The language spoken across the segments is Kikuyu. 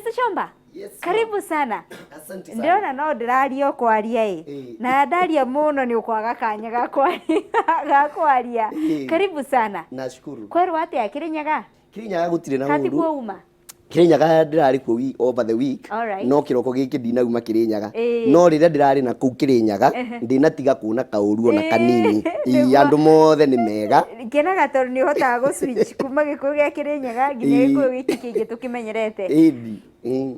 Mr. Chomba. Yes, ma'am. Karibu sana. Asante sana. Ndĩrona no ndĩraria o kwaria ĩ. Na ndaria mũno nĩ ũkwaga kanya ga kwaria ga kwaria. Karibu sana. Nashukuru. Kwerwo atĩa Kĩrĩnyaga? Kĩrĩnyaga gũtirĩ na Kati ũru. kuo uma? Kĩrĩnyaga ndĩrarĩ kuo over the week. Alright. No kĩroko gĩkĩ ndinauma Kĩrĩnyaga. No rĩrĩa ndĩrarĩ na kũu Kĩrĩnyaga ndinatiga kuona kaũru ona kanini. Ĩĩ, andũ mothe nĩ mega. Ngenaga tondũ nĩ ũhotaga gũ switch kuma Gĩkũyũ gĩa Kĩrĩnyaga nginya Gĩkũyũ gĩkĩ kĩngĩ tũkĩmenyerete. Ĩni.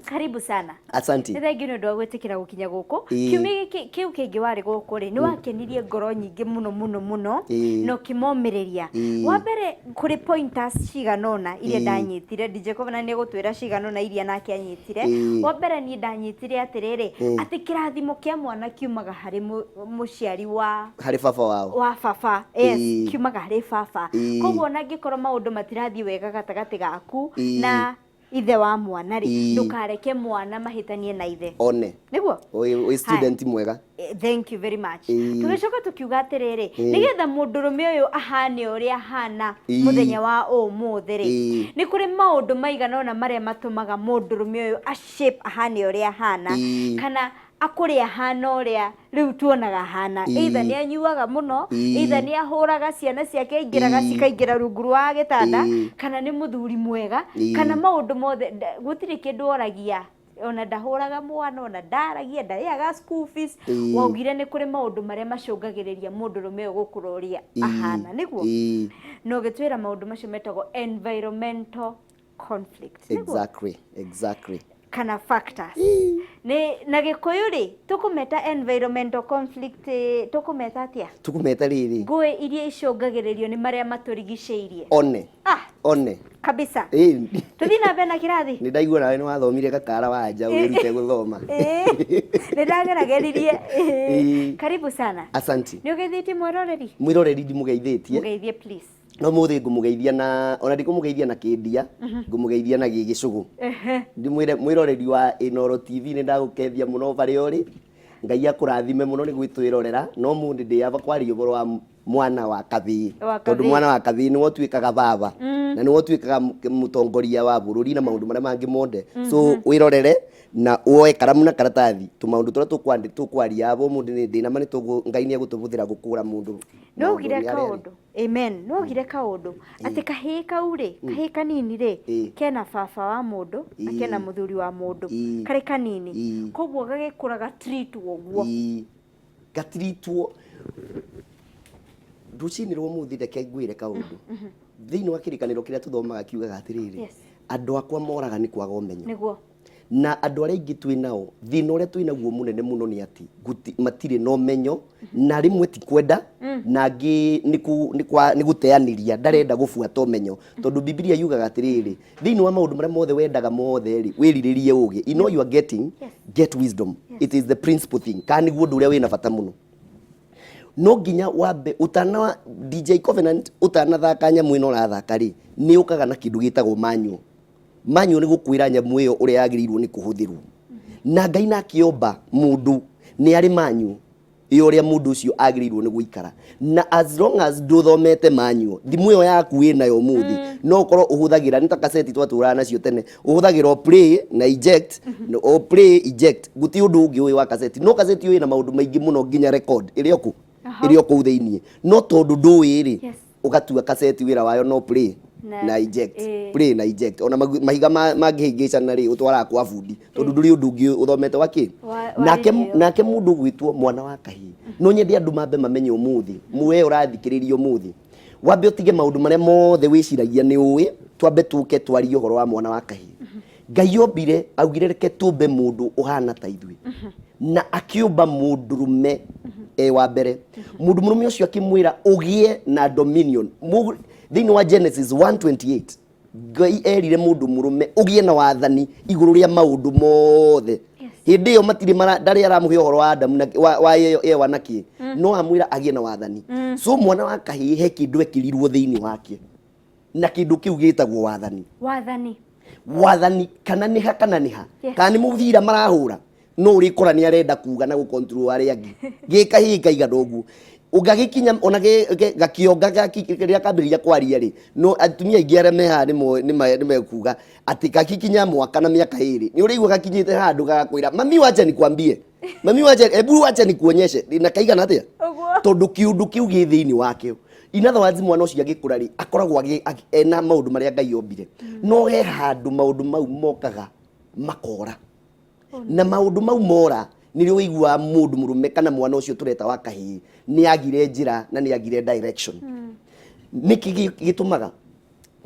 Karibu sana. Asante. Nĩ thengiũ nĩ ũndũ wa gwĩtĩkĩra gũkinya gũkũ. Kiumia gĩkĩ kĩu kĩngĩ warĩ gũkũ rĩ, nĩ wakenirie ngoro nyingĩ mũno mũno mũno na ũkĩmomĩrĩria. Wa mbere kũrĩ pointers cigana ũna iria ndanyitire, DJ Covenant nĩ egũtwĩra cigana ũna iria nake anyitire. Wa mbere niĩ ndanyitire atĩrĩrĩ, atĩ kĩrathimo kĩa mwana kiumaga harĩ mũciari wa Harĩ baba wao. Wa baba, yes, kiumaga harĩ baba. Koguo ona angĩkorwo maũndũ matirathiĩ wega gatagatĩ gaku na ithe wa mwana rĩ, ndũkareke mwana mahĩtanie na ithe. One. Nĩguo? Wĩ student mwega. Thank you very much. Tũgĩcoka tũkiuga atĩrĩrĩ, nĩgetha mũndũrũme ũyũ ahane ũrĩa ahana mũthenya wa ũmũthĩ rĩ, nĩ kũrĩ maũndũ maigana ũna marĩa matũmaga mũndũrũme ũyũ a shape ahane ũrĩa ahana, kana akũre ahana ũrĩa rĩu tuonaga ahana. Either nĩ anyuaga mũno, either nĩ ahũraga ciana ciake aingĩraga cikaingĩra rungu rwa gĩtanda, kana nĩ mũthuri mwega, kana maũndũ mothe, gũtirĩ kĩndũ oragia, ona ndahũraga mwana, ona ndaragia, ndarĩhaga school fees. Waugire nĩ kũrĩ maũndũ marĩa macũngagĩrĩria mũndũrũme ũyũ gũkũra ũrĩa ahana, nĩguo? Ĩĩ. Na ũgĩtwĩra maũndũ macio metagwo environmental conflict, nĩguo? Exactly. Kana factors. Nĩ na Gĩkũyũ rĩ, tũkũmeta environmental conflict, tũkũmeta atĩa? Tũkũmeta rĩrĩ. Ngũĩ iria icũngagĩrĩrio nĩ marĩa matũrigicĩirie. One. Ah. One. Kabisa. Ĩĩ. Tũthiĩ na mbere na kĩrathi. Nĩ ndaigua nawe nĩ wathomire gakara wa nja wĩrute gũthoma. Ĩĩ. Nĩ ndagerageririe. Ĩĩ. Karibu sana. Asante. Nĩ ũgeithĩtie mwĩroreri? Mwĩroreri ndimũgeithĩtie. Mũgeithie please. No mũthĩ ngũmũgeithia na ona ndikũmũgeithia na kĩndia, ngũmũgeithia na gĩgĩcũgũ. Ndimwĩre mwĩroreri wa Inooro TV nĩ ndagũkethia mũno barĩa ũrĩ. Ngai akũrathime mũno nĩ gwĩtwĩrorera, no mũndĩ ndĩ aba kwaria ũhoro wa mwana wa kabĩĩ. Wa Tondũ kabĩĩ. Mwana wa kabĩĩ nĩwe ũtuĩkaga baba na nĩwe ũtuĩkaga mũtongoria wa bũrũri na maũndũ marĩa mangĩ mothe. So wĩrorere na woe karamu na karatathi, tũmaũndũ tũrĩa tũkwaria aba ũmũthĩ nĩ ndĩna ma nĩ Ngai nĩ egũtũbũthĩra gũkũra mũndũ Nĩ waugire maũndũ-inĩ arĩa arĩ. Kaũndũ, amen, nĩ waugire kaũndũ atĩ kahĩĩ kau rĩ, kahĩĩ kanini rĩ, kena baba wa mũndũ na kena mũthuri wa mũndũ, karĩ kanini, koguo gagĩkũra gatreatwo ũguo. Ĩĩ. Gatiritwo rũcinĩ rwa ũmũthĩ. Reke ngwĩre kaũndũ thĩinĩ wa Kĩrĩkanĩro kĩrĩa tũthomaga kiugaga atĩrĩrĩ, andũ akwa moraga nĩ kwaga ũmenyo. Na andũ arĩa aingĩ twĩ nao, thĩna ũrĩa twĩ naguo mũnene mũno nĩ atĩ matirĩ na ũmenyo, na rĩmwe ti kwenda, na angĩ nĩ gũteanĩria, ndarenda gũbuata ũmenyo, tondũ Bibilia yugaga atĩrĩrĩ, thĩinĩ wa maũndũ marĩa mothe wendaga mothe rĩ, wĩrirĩrie ũgĩ. In all you are getting, get wisdom. It is the principal thing, kana nĩguo ũndũ ũrĩa wĩna bata mũno. No nginya wambe ũtana, DJ Covenant, ũtanathaka nyamũ ĩno ũrathaka rĩ, nĩ ũkaga na kĩndũ gĩtagwo manual. Manual nĩ gũkwĩra nyamũ ĩyo ũrĩa yagĩrĩirwo nĩ kũhũthĩrwo. Na Ngai na akĩomba mũndũ nĩ arĩ manual ya ũrĩa mũndũ ũcio agĩrĩirwo nĩ gũikara. Na as long as ndũthomete manual, thimũ ĩyo yaku wĩnayo ũmũthĩ, no ũkorwo ũhũthagĩra nĩ ta kaseti twatũraga nacio tene, ũhũthagĩra o play na eject, o play, eject, gũtirĩ ũndũ ũngĩ ũĩ wa kaseti. No kaseti ĩyo ĩna maũndũ maingĩ mũno, nginya record ĩrĩ o kũ? Ĩrĩ o kũu thĩiniĩ. No tondũ ndũĩ rĩ, ũgatua kaseti wĩra wayo no play na eject, play na eject. Ona mahiga mangĩhĩngĩcana rĩ, ũtwaraga kwa bundi, tondũ ndũrĩ ũndũ ũngĩ ũthomete wa kĩ. Wa Nake radio ĩyo. Nake mũndũ ũgwĩtwo mwana wa kahĩĩ, no nyende andũ mambe mamenye ũmũthĩ, we ũrathikĩrĩria ũmũthĩ, wambe ũtige maũndũ marĩa mothe wĩciragia nĩ ũĩ, twambe tũke twarie ũhoro wa mwana wa kahĩĩ. Ngai ombire, augire, "Reke tũmbe mũndũ ũhana ta ithuĩ," na akĩũmba mũndũrũme e wa mbere. Mũndũ mũrũme ũcio akĩmwĩra, "Ũgĩe na dominion." Thĩinĩ wa Genesis 1:28, Ngai erire mũndũ mũrũme, "Ũgĩe na wathani igũrũ rĩa maũndũ mothe." Hĩndĩ ĩyo matirĩ ndarĩ aramũhe ũhoro wa Adamu na wa Ewa na kĩ, no amwĩra agĩe na wathani. So mwana wa kahĩĩ he kĩndũ ekĩrirwo thĩinĩ wake, na kĩndũ kĩu gĩtagwo wathani. Wathani. Wathani, kana nĩ ha, kana nĩ ha, kana nĩ mũbira marahũra, no ũrĩkora nĩ arenda kuga na gũcontrol arĩa angĩ. Gĩkahĩĩ kaigana ũguo. Ũngagĩkinya ona gakĩonga rĩrĩa kambĩrĩria kwaria rĩ, no atumia aingĩ arĩa me haha nĩ mekuga atĩ gakikinya mwaka na mĩaka 2 nĩ ũrĩigua gakinyĩte handũ gagakwĩra, "Mami, wacha nikwambie, mami, wacha, hebu wacha nikuonyeshe." Na kaigana atĩa? Ũguo. Tondũ kĩũndũ kĩu gĩ thĩinĩ wakĩo. In other words, mwana ũcio agĩkũra rĩ, akoragwo ena maũndũ marĩa Ngai ombire, no he handũ maũndũ mau mokaga makora, na maũndũ mau mora nĩrĩo ũiguaga mũndũ mũrũme kana mwana ũcio tũreta wa kahĩĩ nĩ agire njĩra na nĩ agire direction. Nĩkĩ gĩtũmaga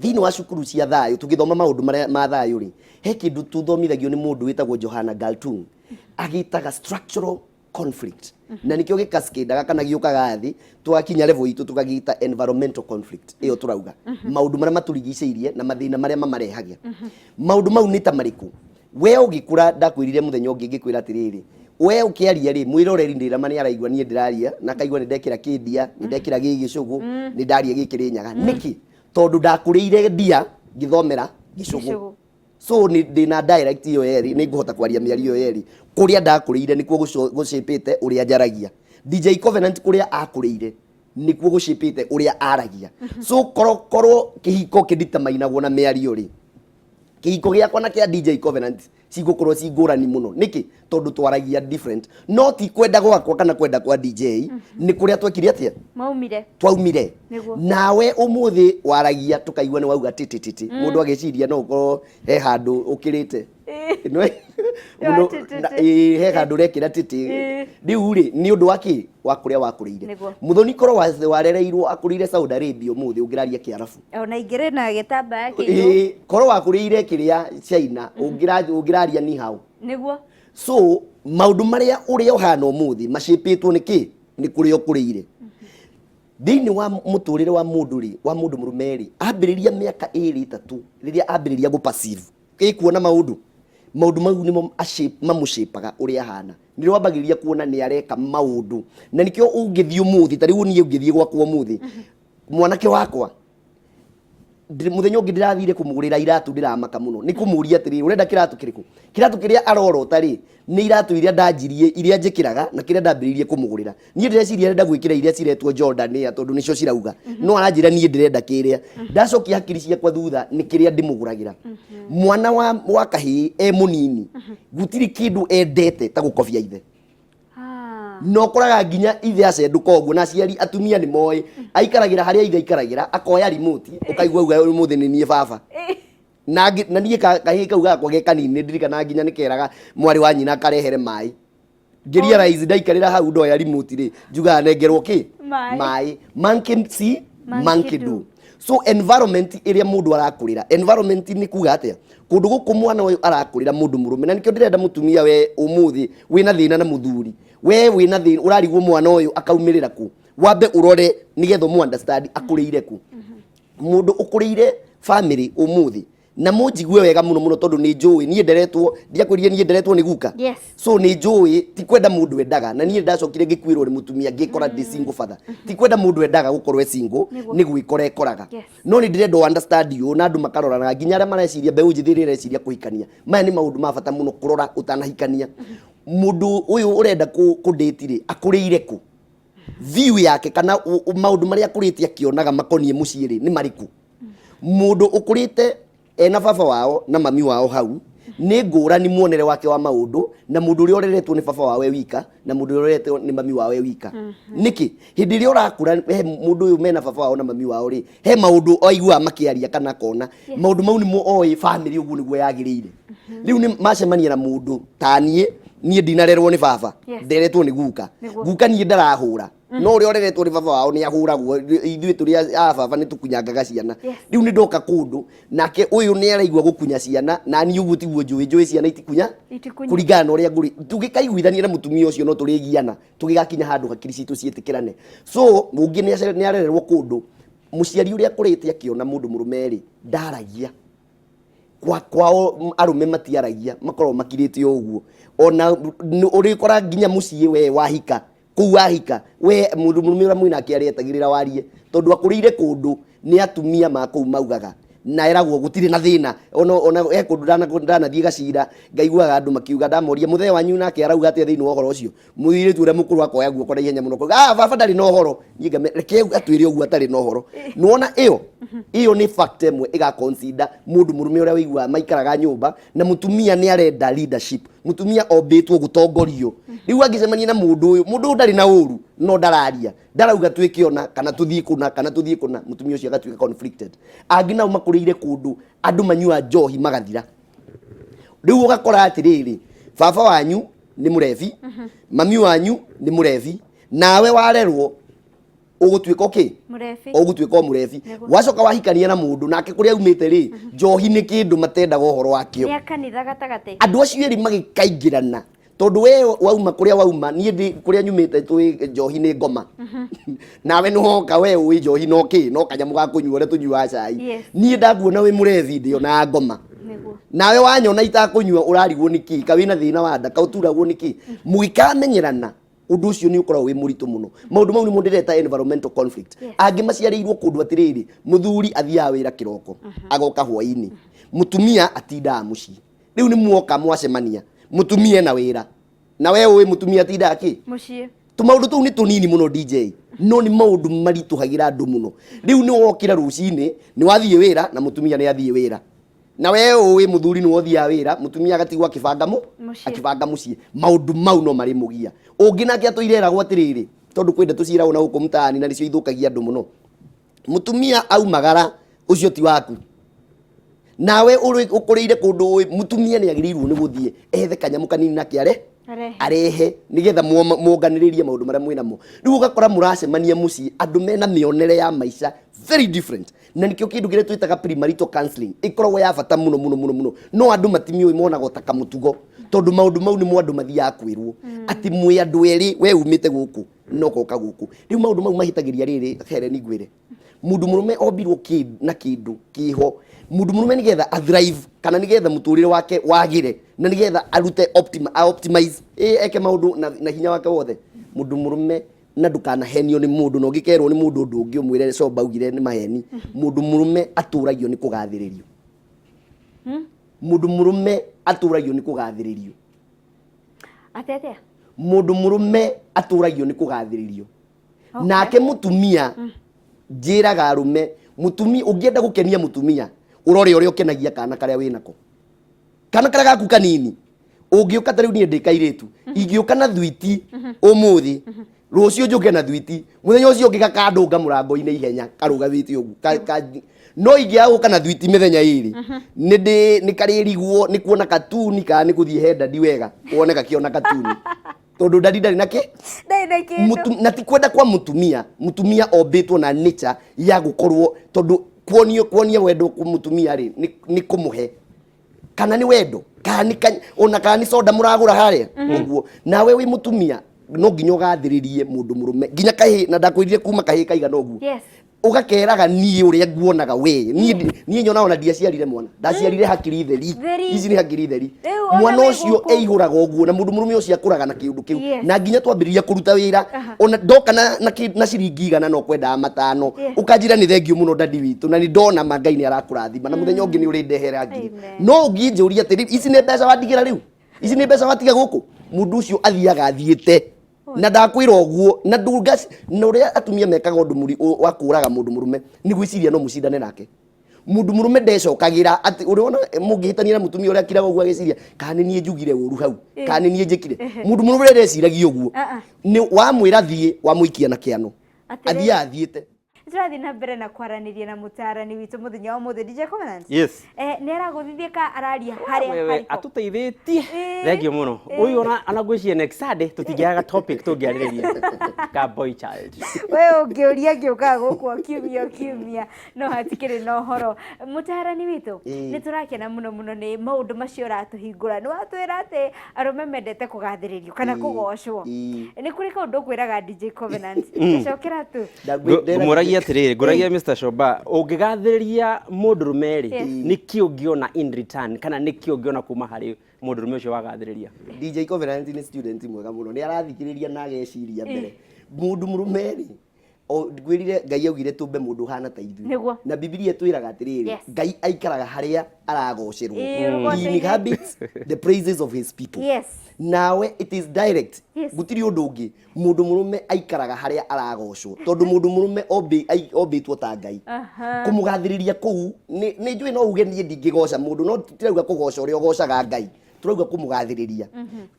thĩinĩ wa cukuru cia thayũ tũgĩthoma maũndũ marĩa ma thayũ rĩ, he kĩndũ tũthomithagio nĩ mũndũ wĩtagwo Johanna Galtung, agĩtaga structural conflict, na nĩkĩo gĩcascadeaga kana gĩũkaga thĩ twakinya level itũ tũkagĩta environmental conflict. Ĩyo tũrauga maũndũ marĩa matũrigicĩirie na mathĩna marĩa mamarehagia. Maũndũ mau nĩ ta marĩkũ? We ũgĩkũra, ndakwĩrire mũthenya ũngĩ ngĩkwĩra atĩrĩrĩ, we ũkĩaria rĩ, mwĩroreri ndĩrama nĩ araigua niĩ ndĩraria na akaigua nĩ ndekĩra kĩndia, nĩ ndekĩra gĩgĩcũgũ, nĩ ndaria gĩkĩrĩ nyaga. Nĩkĩ? Tondũ ndakũrĩire ndia ngĩthomera gĩcũgũ. Gĩcũgũ. So nĩ ndĩna dialect ĩyo yerĩ, nĩ ngũhota kwaria mĩario ĩyo yerĩ. Kũrĩa ndakũrĩire nĩkuo gũcĩpĩte ũrĩa njaragia. DJ Covenant kũrĩa akũrĩire nĩkuo gũcĩpĩte ũrĩa aragia. So korwo kĩhiko kĩnditamainagwo na mĩario rĩ, kĩhiko gĩakwa na kĩa DJ Covenant cigũkorwo ci ngũrani mũno. Nĩkĩ? Tondũ twaragia different, no ti kwenda gwakwa kana kwenda kwa DJ, nĩ kũrĩa twekire atĩa? Maumire. Twaumire. Nĩguo. Nawe ũmũthĩ waragia tũkaigua nĩ wauga tĩtĩtĩtĩ, mũndũ agĩciria no ũkorwo he handũ ũkĩrĩte. Tĩtĩtĩ. Ĩĩ, he handũ ũrekĩra tĩtĩ. Rĩu rĩ, nĩ ũndũ wa kĩ? Wa kũrĩa wakũrĩire. Mũthoni korwo warereirwo akũrĩire Saudi Arabia, ũmũthĩ ũngĩraria Kĩarabu. Ona ingĩrĩ na gĩtambaya kĩirũ. Ĩĩ, korwo wakũrĩire kĩrĩa China, ũngĩraria ni hao. So maũndũ marĩa ũrĩa ũhana ũmũthĩ macĩpĩtwo nĩ kĩ? Nĩ kũrĩa ũkũrĩire. Thĩinĩ wa mũtũrĩre wa mũndũ rĩ, wa mũndũ mũrũme rĩ, ambĩrĩria mĩaka 2 3, rĩrĩa ambĩrĩria gũ perceive ĩkuona maũndũ, maũndũ mau nĩmo mamũcĩpaga ũrĩa ahana. Nĩrĩo wambagĩrĩria kuona nĩ areka maũndũ, na nĩkĩo ũngĩthiĩ ũmũthĩ, ta rĩu niĩ ũngĩthiĩ gwakwa ũmũthĩ, mwanake wakwa mũthenya ũngĩ ndĩrathire kũmũgũrĩra iratũ, ndĩramaka mũno nĩ kũmũria atĩrĩrĩ, "Ũrenda kĩratũ kĩrĩkũ?" Kĩratũ kĩrĩa arorota rĩ, nĩ iratũ iria ndanjirie, iria njĩkĩraga na kĩrĩa ndambĩrĩirie kũmũgũrĩra. Niĩ ndĩreciria arenda gwĩkĩra iria ciretwo Jordan Air tondũ nĩcio cirauga, no aranjĩra niĩ ndĩrenda kĩrĩa. Ndacokia hakiri ciakwa thutha, nĩ kĩrĩa ndĩmũgũragĩra. Mwana wa kahĩĩ e mũnini gũtirĩ kĩndũ endete ta gũkobia ithe. No ũkoraga nginya ithe acendũka ũguo, na aciari atumia nĩ moĩ aikaragĩra harĩa ithe aikaragĩra, akoya remote, ũkaigua auga, "Ũmũthĩ nĩ niĩ baba." Na niĩ kahĩĩ kau gakwa ge kanini nĩ ndirikanaga nginya nĩ keraga mwarĩ wa nyina karehere maĩ. Ngĩrealize ndaikarĩra hau ndoya remote rĩ, njugaga nengerwo kĩ? Maĩ. Maĩ. Monkey see, monkey monkey do. Do. So environment ĩrĩa mũndũ arakũrĩra, environment nĩ kuga atĩa? Kũndũ gũkũ mwana ũyũ arakũrĩra, mũndũ mũrũme, na nĩkĩo ndĩrenda mũtumia we ũmũthĩ wĩna thĩna na mũthuri, we wĩna thĩna ũrarigwo mwana ũyũ akaumĩrĩra kũ, wambe ũrore nĩgetha ũmũ understand akũrĩire kũ. Mũndũ ũkũrĩire family ũmũthĩ, na mũnjigue wega mũno mũno, tondũ nĩ njũĩ niĩ nderetwo, ndiakwĩrire niĩ nderetwo nĩ guka. So nĩ njũĩ ti kwenda mũndũ endaga, na niĩ ndacokire ngĩkuĩrwo nĩ mũtumia, ngĩkora ndĩ single father. Ti kwenda mũndũ endaga gũkorwo e single, nĩ gwĩkora ekoraga. No nĩ ndĩrenda ũ understand ũũ, na andũ makarorana, nginya arĩa mareciria, mbeũ njĩthĩ ĩrĩa ĩreciria kũhikania, maya nĩ maũndũ ma bata mũno kũrora ũtanahikania. Mũndũ ũyũ ũrenda kũ date rĩ, akũrĩire kũ? View yake kana maũndũ marĩa akũrĩte akĩonaga makoniĩ mũciĩ rĩ, nĩ marĩkũ? Mũndũ ũkũrĩte ena baba wao na mami wao hau nĩ ngũrani muonere wake wa maũndũ na mũndũ ũrĩa ũreretwo nĩ baba wao e wika na mũndũ ũrĩa ũreretwo nĩ mami wao e wika. Nĩkĩ? Hĩndĩ ĩrĩa ũrakũra he mũndũ ũyũ mena baba wao na mami wao rĩ, he maũndũ aiguaga makĩaria kana akona maũndũ mau nĩmo oĩ family ũguo nĩguo yagĩrĩire. Rĩu nĩ macemania na mũndũ ta niĩ. Niĩ ndinarerwo nĩ baba, nderetwo nĩ guka. Guka niĩ ndarahũra, no ũrĩa ũreretwo nĩ baba wao nĩ ahũragwo. Ithuĩ tũrĩ a baba nĩ tũkunyangaga ciana. Rĩu nĩ ndoka kũndũ nake ũyũ nĩ araigua gũkunya ciana, na niĩ ũguo tiguo njũĩ. Njũĩ ciana itikunya. Itikunya. Kũringana na ũrĩa ngũrĩ, tũgĩkaiguithania na mũtumia ũcio, no tũrĩgiana tũgĩgakinya handũ hakiri citũ ciĩtĩkĩrane. So ũngĩ nĩ arererwo kũndũ mũciari ũrĩa akũrĩte akĩona mũndũ mũrũme rĩ, ndaragia kwa kwao, arũme matiaragia, makoragwo makirĩte o ũguo. Ona ũrĩkora nginya mũciĩ we wahika kũu, wahika we mũndũ mũrũme ũrĩa mwĩnake arĩetagĩrĩra warie, tondũ akũrĩire kũndũ nĩ atumia ma kũu maugaga. Na eragwo gũtirĩ na thĩna. Ona he kũndũ ndanathiĩ gacira, ngaiguaga andũ makiuga, ndamoria mũthee wanyu nake arauga atĩa thĩinĩ wa ũhoro ũcio. Mũirĩtu ũrĩa mũkũrũ akoya guoko na ihenya mũno, akauga, "Ah, baba ndarĩ na ũhoro." Niĩ ngame, reke atwĩre ũguo atarĩ na ũhoro. Nĩwona ĩyo nĩ fact ĩmwe ĩga consider mũndũ mũrũme ũrĩa wĩiguaga maikaraga nyũmba na mũtumia nĩ arenda leadership. Mũtumia ombĩtwo gũtongorio. Rĩu angĩcemania na mũndũ ũyũ, mũndũ ũyũ ndarĩ na ũru, no ndararia, ndarauga twĩke ona kana tũthiĩ kũna kana tũthiĩ kũna, mũtumia ũcio agatuĩka conflicted. Angĩ nao makũrĩire kũndũ andũ manyua njohi magathira. Rĩu ũgakora atĩrĩrĩ, baba wanyu nĩ mũrebi, mami wanyu nĩ mũrebi, nawe warerwo ũgũtuĩka ũkĩ? Mũrebi. Ũgũtuĩka o mũrebi. Nĩguo. Wacoka wahikania na mũndũ nake kũrĩa aumĩte rĩ, njohi nĩ kĩndũ matendaga ũhoro wakĩo. Nĩ a kanitha gatagatĩ. Andũ acio erĩ magĩkaingĩrana, tondũ we wauma kũrĩa wauma, niĩ ndĩ kũrĩa nyumĩte twĩ njohi nĩ ngoma, nawe nĩ woka we ũĩ njohi no kĩ, no kanyamũ ga kũnyua ũrĩa tũnyuaga cai. Niĩ ndakuona wĩ mũrebi ndĩonaga ngoma. Nawe wanyona itakũnyua ũrarigwo nĩ kĩ, ka wĩna thĩna wa nda, ka ũturagwo nĩ kĩ. Mũgĩkamenyerana ũndũ ũcio nĩ ũkoragwo wĩ mũritũ mũno. Maũndũ mau nĩmo ndĩreta environmental conflict. Angĩ maciarĩirwo kũndũ atĩrĩrĩ, mũthuri athiaga wĩra kĩroko, agoka hwaĩ-inĩ, mũtumia atindaga mũciĩ. Rĩu nĩ muoka mwacemania, mũtumia ena wĩra na we ũĩ mũtumia atindaga kĩ? Mũciĩ. Tũmaũndũ tũu nĩ tũnini mũno DJ, no nĩ maũndũ maritũhagĩra andũ mũno. Rĩu nĩ wokĩra rũcinĩ, nĩ wathiĩ wĩra na mũtumia nĩ athiĩ wĩra, na we ũĩ mũthuri nĩ wothiaga wĩra, mũtumia agatigwo akĩbanga Mũciĩ. Akĩbanga mũciĩ. Maũndũ mau no marĩ mũgia. Ũngĩ nake atũire eragwo atĩrĩrĩ, tondũ kwĩ ndeto ciĩragwo na gũkũ mtaani na nĩcio ithũkagia andũ mũno, mũtumia aumagara ũcio ti waku. Nawe ũkũrĩire kũndũ ũĩ mũtumia nĩ agĩrĩirwo nĩ gũthiĩ ethe kanyamũ kanini nake are Arehe. Arehe nĩgetha muonganĩrĩrie maũndũ marĩa mwĩnamo. Rĩu ũgakora mũracemania mũciĩ andũ mena mĩonere ya maica very different, na nĩkĩo kĩndũ kĩrĩa twĩtaga premarital counseling ĩkoragwo ya bata mũno mũno mũno mũno, no andũ matimiũĩ, monaga ta kamũtugo, tondũ maũndũ mau nĩmo andũ mathiaga kwĩrwo atĩ mwĩ andũ erĩ, we umĩte gũkũ no goka gũkũ. Rĩu maũndũ mau mahĩtagĩria rĩrĩ, Helen, ngwĩre, mũndũ mũrũme ombirwo na kĩndũ kĩho. Mũndũ mũrũme nĩgetha a thrive kana nĩgetha mũtũrĩre wake wagĩre na nĩgetha arute a optimize, eke maũndũ na hinya wake wothe, mũndũ mũrũme, na ndũkanahenio nĩ mũndũ, na ũngĩkerwo nĩ mũndũ ũndũ ũngĩ ũmwĩre comba augire nĩ maheni, mũndũ mũrũme atũragio nĩ kũgathĩrĩrio. Mũndũ mũrũme atũragio nĩ kũgathĩrĩrio. Atĩ atĩa? Mũndũ mũrũme atũragio nĩ kũgathĩrĩrio. Nake mũtumia, njĩraga arũme, mũtumia ũngĩenda gũkenia mũtumia, ũrore ũrĩa ũkenagia kana karĩa wĩnako, kana karĩa gaku kanini. Ũngĩũka ta rĩu niĩ ndĩ kairĩtu, ingĩũka na thwiti ũmũthĩ, rũciũ njũke na thwiti, mũthenya ũcio ũngĩ gakandũnga mũrango-inĩ ihenya karũgamĩte ũguo. No ingĩaga gũka na thwiti mĩthenya ĩrĩ, nĩ ndĩ nĩ karĩrigwo nĩ kuona katuni kana nĩ gũthiĩ he dadi wega wone gakĩona katuni, tondũ dadi ndarĩ na kĩ. Ndarĩ na kĩndũ. Na ti kwenda kwa mũtumia. Mũtumia ombĩtwo na nature ya gũkorwo, tondũ kuonia wendo kwa mũtumia rĩ, nĩ kũmũhe kana nĩ wendo kana nĩ ona kana nĩ soda mũragũra harĩa ũguo. Nawe wĩ mũtumia no nginya ũgathĩrĩrie mũndũ mũrũme nginya kahĩ, na ndakwĩrire kuma kahĩ kaigana ũguo, ũgakeraga niĩ ũrĩa nguonaga we, niĩ nyonaga ona ndiaciarire mwana, ndaciarire hakiri theri. Theri. Ici nĩ hakiri theri. Rĩu ona Mwana wĩ ũcio gũkũ. ĩihũraga ũguo na mũndũ mũrũme ũcio akũraga na kĩũndũ kĩu. Na nginya twambĩrĩria kũruta wĩra, ona ndoka na ciringi 100 no kwendaga 500. Ũkanjĩra nĩ thengiũ mũno dadi witũ, na nĩ ndona ma Ngai nĩ arakũrathima, na mũthenya ũngĩ nĩ ũrĩndehera ngiri. Amen. No ũngĩnjũria atĩrĩ, ici nĩ mbeca watigĩra rĩu, ici nĩ mbeca watiga gũkũ, mũndũ ũcio athiaga athiĩte na ndakwĩra ũguo. Na ndunga na ũrĩa atumia mekaga ũndũ wa kũraga mũndũ mũrũme nĩ gwĩciria no mũcindane nake. Mũndũ mũrũme ndecokagĩra atĩ ũrĩa ona mũngĩhĩtania na mũtumia ũrĩa akiraga ũguo agĩciria kana nĩ niĩ njugire ũru hau, kana nĩ niĩ njĩkire. Mũndũ mũrũme ndeciragia ũguo. Nĩ wamwĩra thiĩ, wamũikia na kĩano. Atĩrĩrĩ. Athiaga athiĩte. Tũrathiĩ na mbere na kwaranĩria na mũtarani witũ mũthenya wa ũmũthĩ, DJ Covenant. Yes. Nĩ aragũthithia ka araria harĩa Wewe hariko. Atũteithĩtie, thengiũ mũno. Ũyũ ona ngwĩciria next Sunday tũtingĩaga topic tũngĩarĩrĩria ka boy child. We ũngĩũria ngĩũkaga gũkũ o kiumia o kiumia, no hatikĩrĩ na ũhoro. Mũtarani witũ, nĩ tũrakena mũno mũno nĩ maũndũ macio ũratũhingũra. Nĩ watwĩra atĩ arũme mendete kũgathĩrĩrio kana kũgocwo. Nĩ kũrĩ kaũndũ ũkwĩraga DJ Covenant. Cokera tu. Ngũmũragia atĩrĩrĩ, ngũragia Mr. Shoba, ũngĩgathĩrĩria mũndũrũme rĩ, nĩkĩ ũngĩona in return, kana nĩkĩ ũngĩona kuma harĩ mũndũrũme ũcio wagathĩrĩria? DJ Covenant nĩ student mwega mũno, nĩ arathikĩrĩria na ageciria mbere. Mũndũ mũrũme rĩ, O ngwĩrire Ngai augire tũmbe mũndũ ũhana ta ithuĩ. Nĩguo. Na Bibilia ĩtwĩraga atĩrĩrĩ, Yes. Ngai aikaraga harĩa aragocerwo. Ĩĩ, rũgoco-inĩ. He inhabits the praises of his people. Yes. Nawe it is direct. Yes. Gũtirĩ ũndũ ũngĩ. Mũndũ mũrũme aikaraga harĩa aragocwo. Tondũ mũndũ mũrũme ombĩtwo ta Ngai. Aha. Kũmũgathĩrĩria kũu, nĩ njũĩ no uge niĩ ndingĩgoca mũndũ, no tirauga kũgoca ũrĩa ũgocaga Ngai. Tũrauga kũmũgathĩrĩria.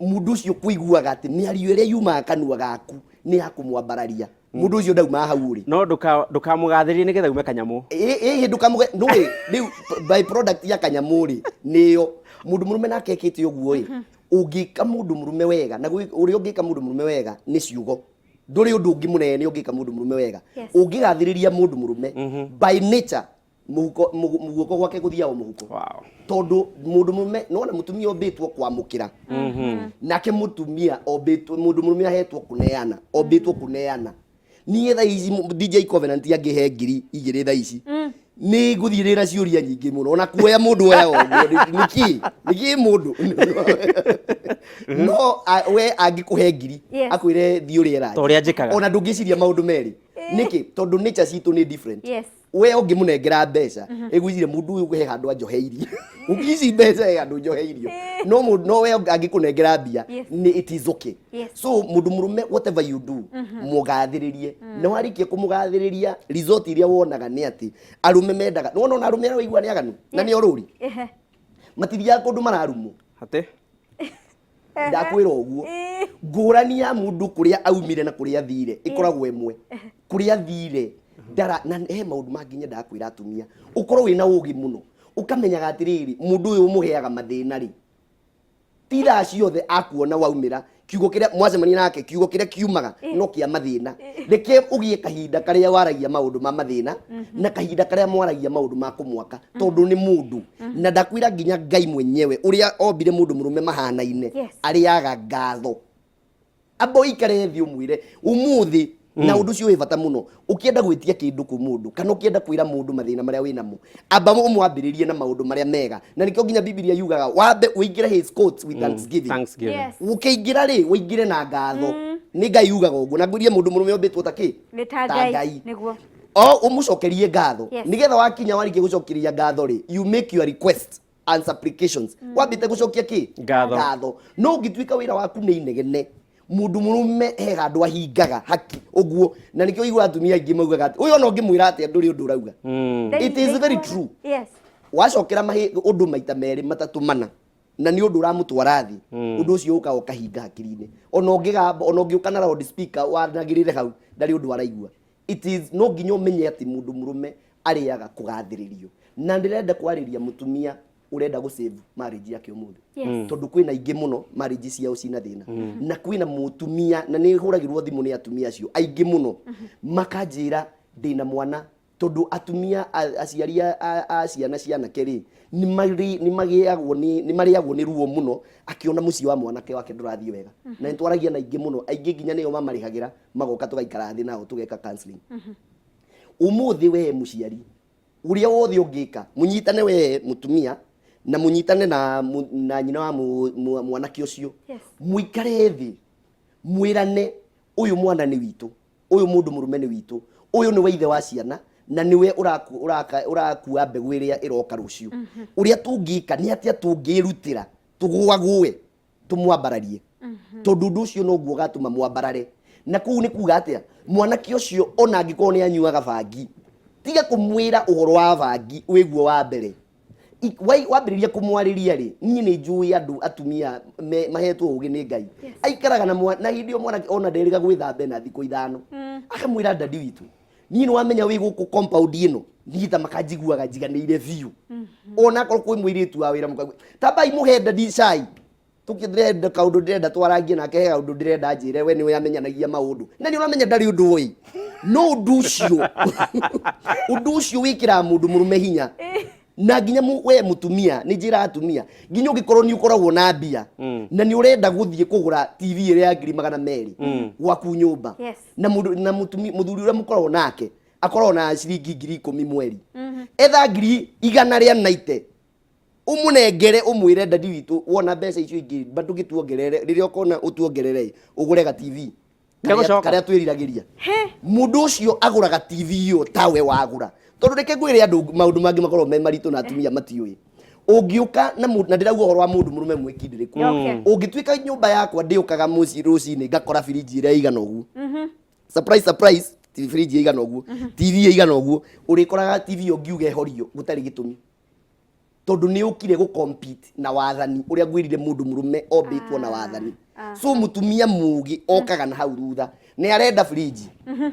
Mũndũ ũcio kũiguaga atĩ mĩario ĩrĩa yumaga kanua gaku nĩ ya kũmwambararia. Mũndũ ũcio ndauma hau ũrĩ. No ndũkamũgathĩrĩrie nĩgetha ume kanyamũ. Ĩĩ, ndũkamũge, nũĩ, rĩu by product ya kanyamũ rĩ, nĩyo. Mũndũ mũrũme nake ekĩte ũguo ĩ, ũngĩka mũndũ mũrũme wega, na ũrĩa ũngĩka mũndũ mũrũme wega nĩ ciugo. Ndũrĩ ũndũ ũngĩ mũnene ũngĩka mũndũ mũrũme wega. Yes. Ũngĩgathĩrĩria mũndũ mũrũme, by nature, mũhuko, guoko gwake gũthiaga o mũhuko. Wow. Tondũ mũndũ mũrũme, nĩwona mũtumia ombĩtwo kwamũkĩra. Nake mũtumia ombĩtwo, mũndũ mũrũme ahetwo kũneana, ombĩtwo kũneana. Niĩ thaa ici DJ Covenant angĩhe ngiri igĩrĩ thaa ici, nĩ ngũthiĩ ndĩ na ciũria nyingĩ mũno, ona kuoya mũndũ oyaga ũguo, nĩkĩ? Nĩkĩ mũndũ? No, we angĩkũhe ngiri, Yes. akwĩre thiĩ ũrĩe lunch. Ta ũrĩa njĩkaga. Ona ndũngĩciria maũndũ merĩ. Nĩkĩ? Tondũ nature citũ nĩ different. Yes. We ũngĩmũnengera mbeca, ĩgwĩciria mũndũ ũyũ he handũ anjoheirie. Ici mbeca he handũ njoheirio. No no we angĩkũnengera mbia, Yes. nĩ it is okay. Yes. So mũndũ mũrũme whatever you do, mũgathĩrĩrie. Na warĩkia kũmũgathĩrĩria, result iria wonaga nĩ atĩ arũme mendaga. Nĩwona ona arũme arĩa waigua nĩ aganu, na nĩ orũri. Ehe. Matithiaga kũndũ mararumwo. Atĩ? Ndakwĩra ũguo. Ngũrani ya mũndũ kũrĩa aumire na kũrĩa athire ĩkoragwo ĩmwe. Kũrĩa athire ndara, na he maũndũ mangĩ nyendaga kwĩra atumia. Ũkorwo wĩna ũgĩ mũno, ũkamenyaga atĩrĩrĩ, mũndũ ũyũ ũmũheaga mathĩna rĩ, ti thaa ciothe akuona waumĩra, kiugo kĩrĩa mwacemania nake, kiugo kĩrĩa kiumaga no kĩa mathĩna. Reke ũgĩe kahinda karĩa waragia maũndũ ma mathĩna na kahinda karĩa mwaragia maũndũ ma kũmwaka, tondũ nĩ mũndũ. Na ndakwĩra nginya Ngai mwenyewe ũrĩa ombire mũndũ mũrũme mahanaine, Yes. arĩaga ngatho. Amba ũikare thĩ ũmwĩre ũmũthĩ, na ũndũ ũcio wĩ bata mũno. Ũkĩenda gwĩtia kĩndũ kwĩ mũndũ kana ũkĩenda kwĩra mũndũ mathĩna marĩa wĩnamo, amba ũmwambĩrĩrie na maũndũ marĩa mega. Na nĩkĩo nginya Bibilia yugaga wambe ũingĩre his courts with thanksgiving. Thanksgiving. Yes. Ũkĩingĩra rĩ, ũingĩre na ngatho. Nĩ Ngai yugaga ũguo. Na ngwĩrie mũndũ mũrũme ombĩtwo ta kĩ? Nĩ ta Ta Ngai. Ngai. Nĩguo. O ũmũcokerie ngatho. Yes. Nĩgetha wakinya warĩkia gũcokeria ngatho rĩ, you make your request and supplications. Wambĩte gũcokia kĩ? Ngatho. Ngatho. No ũngĩtuĩka wĩra waku nĩ inegene, mũndũ mũrũme he handũ ahingaga haki ũguo. Na nĩkĩo ũiguaga atumia aingĩ maugaga atĩ ũyũ ona ũngĩmwĩra atĩa ndũrĩ ũndũ ũrauga. It is very true. Yes. Wacokera ũndũ maita merĩ matatũ mana, na nĩ ũndũ ũramũtwara thĩ, ũndũ ũcio ũkaga ũkahinga hakiri-inĩ. Ona ũngĩgamba, ona ũngĩũka na loud speaker wanagĩrĩre hau, ndarĩ ũndũ araigua. It is no nginya ũmenye atĩ mũndũ mũrũme arĩaga kũgathĩrĩrio. Na ndĩrenda kwarĩria mũtumia ũrenda gũ save marriage yake ũmũthĩ. Yes. Tondũ kwĩna aingĩ mũno marriage ciao cina thĩna. Na kwĩna mũtumia, na nĩ hũragĩrwo thimũ nĩ atumia acio aingĩ mũno, makanjĩra ndĩna mwana, tondũ atumia aciari a ciana cia anake rĩ, nĩ marĩagwo nĩ ruo mũno akĩona mũciĩ wa mwanake wake ndũrathiĩ wega. Na nĩ twaragia na aingĩ mũno, aingĩ nginya nĩo mamarĩhagĩra, magoka tũgaikara thĩ nao tũgeka counseling. Ũmũthĩ we mũciari, ũrĩa wothe ũngĩka, mũnyitane we mũtumia na mũnyitane na nyina wa mwanake ũcio. Yes. Mũikare thĩ, mwĩrane ũyũ mwana nĩ witũ, ũyũ mũndũ mũrũme nĩ witũ, ũyũ nĩ wa ithe wa ciana, na nĩwe ũrakua mbegũ ĩrĩa ĩroka rũciũ. Ũrĩa tũngĩka nĩ atĩa tũngĩrutĩra tũgũagũe tũmwambararie, tondũ ũndũ ũcio noguo ũgatũma mwambarare. Na kũu nĩ kuga atĩa, mwanake ũcio ona angĩkorwo nĩ anyuaga bangi, tiga kũmwĩra ũhoro wa bangi wĩguo wa mbere. Wambĩrĩria kũmwarĩria rĩ, niĩ nĩ njũĩ andũ atumia mahetwo ũgĩ nĩ Ngai. Yes. Aikaraga na na hĩndĩ ĩyo mwanake ona nderĩga gwĩthamba na thikũ ithano. Akamwĩra dadi witũ, niĩ nĩ wamenya wĩ gũkũ compound ĩno, niĩ ta makanjiguaga njiganĩire biũ. Ona akorwo kwĩ mũirĩtu wa wĩra mũkaigua, tambai mũhe dadi cai. Tũkĩndĩrenda kaũndũ ndĩrenda twarangie nake, he kaũndũ ndĩrenda njĩre, we nĩwe amenyanagia maũndũ. Na nĩ ũramenya ndarĩ ũndũ ũĩ. No ũndũ ũcio, ũndũ ũcio wĩkĩraga mũndũ mũrũme hinya. Na nginya we mũtumia, nĩ njĩraga atumia, nginya ũngĩkorwo nĩ ũkoragwo na mbia, na nĩ ũrenda gũthiĩ kũgũra TV ĩrĩa ya ngiri magana merĩ gwaku nyũmba. Yes. Na mũndũ, na mũtumia, mũthuri ũrĩa mũkoragwo nake akoragwo na ciringi ngiri ikũmi mweri. Etha ngiri igana rĩa naite, ũmũnengere, ũmwĩre dadi witũ, wona mbeca icio ingĩ, bado gĩtuongerere, rĩrĩa ũkona ũtuongerere, ũgũre ga TV. Nĩegũcoka. Karĩa twĩriragĩria. Mũndũ ũcio agũraga TV ĩyo tawe wagũra, tondũ reke ngwĩre andũ maũndũ mangĩ makoragwo me maritũ na atumia matiũĩ. Ũngĩũka na na ndĩrauga ũhoro wa mũndũ mũrũme mwĩkindĩrĩku. Ũngĩtuĩka nyũmba yakwa ndĩũkaga mũciĩ rũcinĩ ngakora birinji ĩrĩa ĩigana ũguo, surprise surprise, birinji ĩigana ũguo, TV ĩigana ũguo, ũrĩkoraga TV ĩyo ngiuga ĩhorio gũtarĩ gĩtũmi, tondũ nĩ ũkire gũ compete na wathani ũrĩa ngwĩrire mũndũ mũrũme ombĩtwo na wathani. So mũtumia mũgĩ okaga na hau thutha nĩ arenda fridge,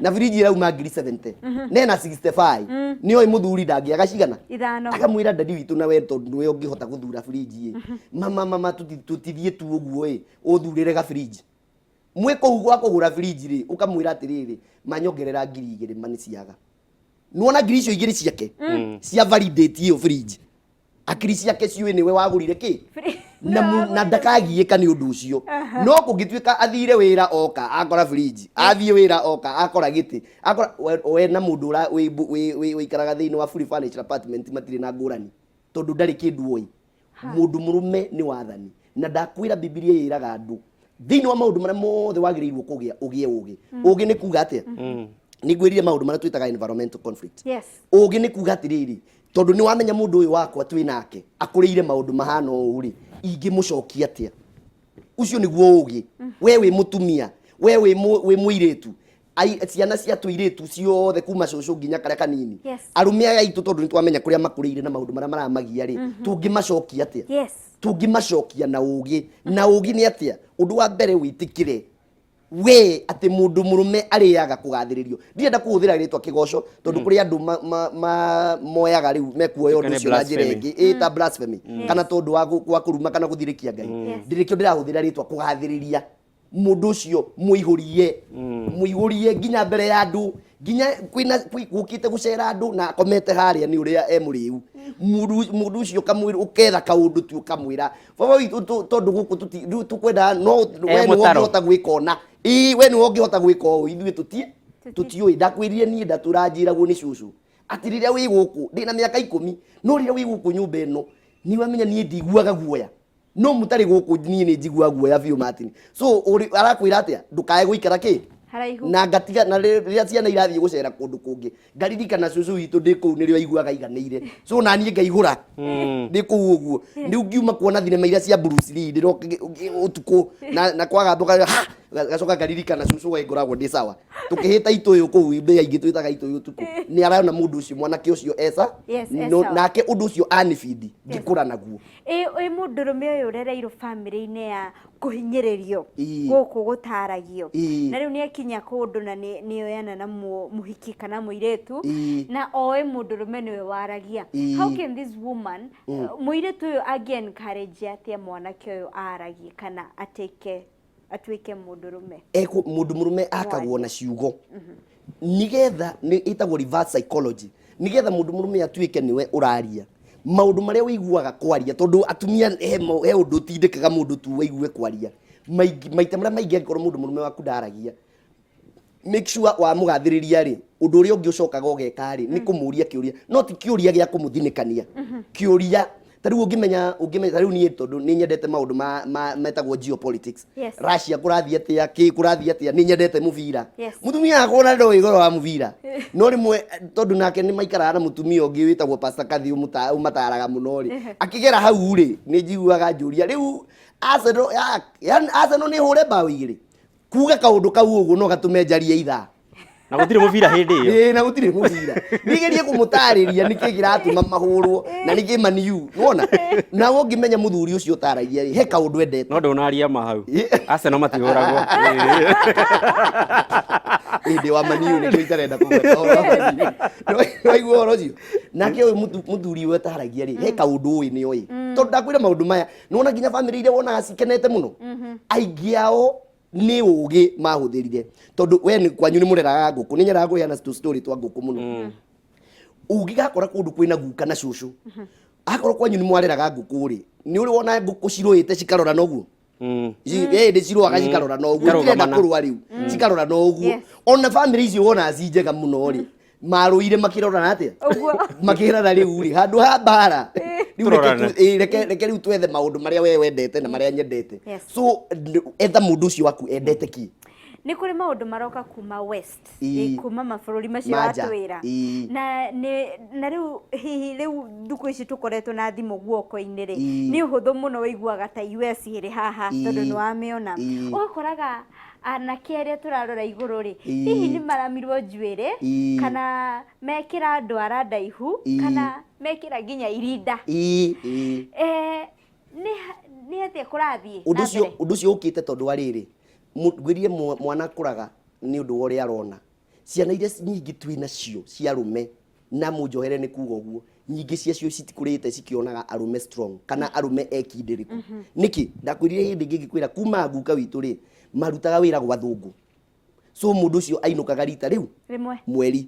na fridge ĩrauma ngiri 70 nena 65, nĩ oĩ mũthuri ndangĩaga cigana. Ithano. Akamwĩra, "Daddy witũ, na we tondũ nĩwe ũngĩhota gũthura fridge ĩ, mama mama, tũtithiĩ tu ũguo ĩ, ũthurĩre ga fridge." Mwĩ kũu gwa kũgũra fridge rĩ, ũkamwĩra atĩrĩrĩ, "Manyongerera 2000 ma nĩ ciaga." Nĩwona ngiri icio igĩrĩ ciake cia validate ĩyo fridge, akiri ciake ciũĩ nĩwe wagũrire kĩ na, na ndakagiĩka nĩ ũndũ ũcio. No kũngĩtuĩka athire wĩra oka akora fridge, athiĩ wĩra oka akora gĩtĩ, akora we na mũndũ ũra wĩikaraga thĩinĩ wa fully furnished apartment matirĩ na ngũrani, tondũ ndarĩ kĩndũ oĩ. Mũndũ mũrũme nĩ wathani, na ndakwĩra Bibilia ĩraga andũ thĩinĩ wa maũndũ marĩa mothe wagĩrĩirwo kũgĩa, ũgĩe ũgĩ. Ũgĩ nĩ kuga atĩa? Nĩ ngwĩrire maũndũ marĩa twĩtaga environmental conflict. Ũgĩ nĩ kuga atĩrĩrĩ, tondũ nĩ wamenya mũndũ ũyũ wakwa twĩ nake akũrĩire maũndũ mahana ũũ rĩ, ingĩmũcokia atĩa? Ũcio nĩguo ũgĩ. We wĩ mũtumia, we wĩ mũirĩtu, ciana cia tũirĩtu ciothe kuma cũcũ nginya karĩa kanini, arũme aya aitũ, tondũ nĩ twamenya kũrĩa makũrĩire na maũndũ marĩa maramagia rĩ, tũngĩmacokia atĩa? Tũngĩmacokia na ũgĩ. Na ũgĩ nĩ atĩa? Ũndũ wa mbere, wĩtĩkĩre we atĩ mũndũ mũrũme arĩaga kũgathĩrĩrio. Ndirenda kũhũthĩra rĩtwa kĩgoco, tondũ kũrĩ andũ moyaga rĩu mekuoya ũndũ Nĩ ũcio na njĩra blasphemy. ĩngĩ, ĩ ta blasphemy, kana tondũ wa kũruma kana gũthirĩkia Ngai. Ndĩrĩkĩo ndĩrahũthĩra rĩtwa kũgathĩrĩria. Mũndũ ũcio mũihũrie, mũihũrie nginya mbere ya andũ, nginya kwĩna gũkĩte gũcera andũ na akomete harĩa nĩ ũrĩa e mũrĩu. Mũndũ ũcio ũkamwĩra, ũketha kaũndũ tu ũkamwĩra, "Baba witũ, tondũ gũkũ rĩu tũkwenda no we nĩwe mũtaro. ũngĩhota gwĩka ũna, ĩĩ, we nĩwe ũngĩhota gwĩka ũũ, ithuĩ tũtiũĩ." Ndakwĩrire niĩ ndatũranjĩragwo nĩ cũcũ atĩ rĩrĩa wĩ gũkũ, ndĩna mĩaka 10, no rĩrĩa wĩ gũkũ nyũmba ĩno nĩ wamenya niĩ ndiguaga guoya, no mũtarĩ gũkũ niĩ nĩ njiguaga guoya biũ, Martin. So arakwĩra atĩa? Ndũkae gũikara kĩ haraihu. Na ngatiga na rĩrĩa ciana irathiĩ gũcera kũndũ kũngĩ, ngaririkana cũcũ witũ ndĩ kũu nĩrĩo aiguaga aiganĩire, so na niĩ ngaihũra ndĩ kũu ũguo. Rĩu ngiuma kuona thinema iria cia Bruce Lee ndĩroka ũtukũ na kwaga mboga ha gacoka ngaririkana cũcũ, we ngoragwo ndĩ sawa tũkĩhĩta itũyũ kũu mbĩa ingĩ twĩtaga itũyũ ũtukũ, nĩ arona mũndũ ũcio mwanake ũcio esa Yes, e sawa. Nake ũndũ ũcio anibindi ngĩkũra naguo. Ĩ mũndũrũme ũyũ ũrereirwo bamĩrĩ-inĩ ya kũhinyĩrĩrio, gũkũ gũtaragio, na rĩu nĩ akinya kũndũ na nĩ oyana na mũhiki kana mũirĩtu, na oĩ mũndũrũme nĩwe waragia. How can this woman, mũirĩtu ũyũ angĩ encourage atĩa mwanake ũyũ aragie kana atĩke atuĩke mũndũrũme? Eko mũndũ mũrũme akagwo na ciugo, nigetha nĩ ĩtagwo reverse psychology, nigetha mũndũ mũrũme atuĩke nĩwe ũraria maũndũ marĩa ũiguaga kwaria, tondũ atumia he ũndũ ũtindĩkaga mũndũ tu waigue kwaria. Maita marĩa maingĩ, angĩkorwo mũndũ mũrũme waku ndaragia, make sure wamũgathĩrĩria rĩ, ũndũ ũrĩa ũngĩ ũcokaga ũgeka rĩ, nĩ kũmũria kĩũria, no ti kĩũria gĩa kũmũthinĩkania. Kĩũria ta rĩu ũngĩmenya ta rĩu niĩ tondũ nĩ nyendete maũndũ ma metagwo geopolitics, Russia kũrathiĩ atĩa, kĩ kũrathiĩ atĩa, nĩ nyendete mũbira. Mũtumia wakwa ona ndoĩ ũhoro wa mũbira, no rĩmwe tondũ nake nĩ maikaraga na mũtumia ũngĩ wĩtagwo Pastor Kathi ũmataraga mũno rĩ, akĩgera hau rĩ, nĩ njiguaga njũria rĩu Arsenal Arsenal nĩ hũre mbaũ igĩrĩ. Kuga kaũndũ kau ũguo no gatũme njarie ithaa. Na gũtirĩ mũbira hĩndĩ ĩyo. Ĩĩ, na gũtirĩ mũbira. Nĩgerie kũmũtarĩria nĩkĩ kĩratũma mahũrwo na nĩkĩ maniu nĩwona. Nawe ũngĩmenya mũthuri ũcio ũtaragia rĩ, he kaũndũ endete. No ndũnaria ma hau. Arsenal matihũragwo. Ĩĩ, ndĩ wa maniu, nĩkĩo itarenda kũgweta ũhoro wa maniu. Nĩwaigua ũhoro ũcio? Nake ũyũ mũthuri ũyũ ũtaragia rĩ, he kaũndũ ũĩ nĩ oĩ, tondũ ndakwĩra maũndũ maya nĩwona nginya bamĩrĩ iria wonaga cikenete mũno, aingĩ ao nĩ ũgĩ mahũthĩrire. Tondũ we nĩ kwanyu nĩ mũreraga ngũkũ, nĩ nyendaga kũheana story twa ngũkũ mũno. Ũngĩgakora kũndũ kwĩna guka na cũcũ, akorwo kwanyu nĩ mwareraga ngũkũ rĩ, nĩ ũrĩ wona ngũkũ cirũĩte cikarora noguo? Ĩndĩ cirũaga cikarora na ũguo, itirenda Ikarũgamana. kũrũa rĩu, cikarora na ũguo. Ona bamĩrĩ icio wonaga ci njega mũno rĩ, marũire makĩrorana atĩa? Ũguo. Makĩrana rĩu rĩ, handũ ha mbara rĩu reke Tũrorane. ĩĩ, reke rĩu twethe maũndũ marĩa we wendete na marĩa nyendete. So etha mũndũ ũcio waku endete kĩ. Nĩ kũrĩ maũndũ maroka kuma west, kuma mabũrũri macio Manja. watwĩra. Na nĩ na rĩu hihi rĩu thukũ ici tũkoretwo na thimũ guoko-inĩ rĩ, nĩ ũhũthũ mũno ũiguaga ta US ĩrĩ haha tondũ nĩ wamĩona. Ũgakoraga anake arĩa tũrarora igũrũ rĩ, hihi nĩ maramirwo njuĩrĩ kana mekĩra ndwara ndaihu kana mekĩra nginya irinda. Eh, nĩ nĩ atĩa kũrathiĩ Ũndũ na ũcio mbere? Ũndũ ũcio ũkĩte tondũ wa rĩrĩ, ngwĩrire mwana akũraga nĩ ũndũ wa ũrĩa arona. Ciana iria nyingĩ twĩ nacio cia arũme, na mũnjohere nĩ kuga ũguo, nyingĩ ciacio citikũrĩte cikĩonaga arũme strong kana arũme ekindĩrĩku. Nĩkĩ? Ndakwĩrire hĩndĩ ĩngĩ ngĩkwĩra kuma guka witũ rĩ, marutaga wĩra gwa thũngũ, so mũndũ ũcio ainũkaga rita rĩu rĩmwe mweri.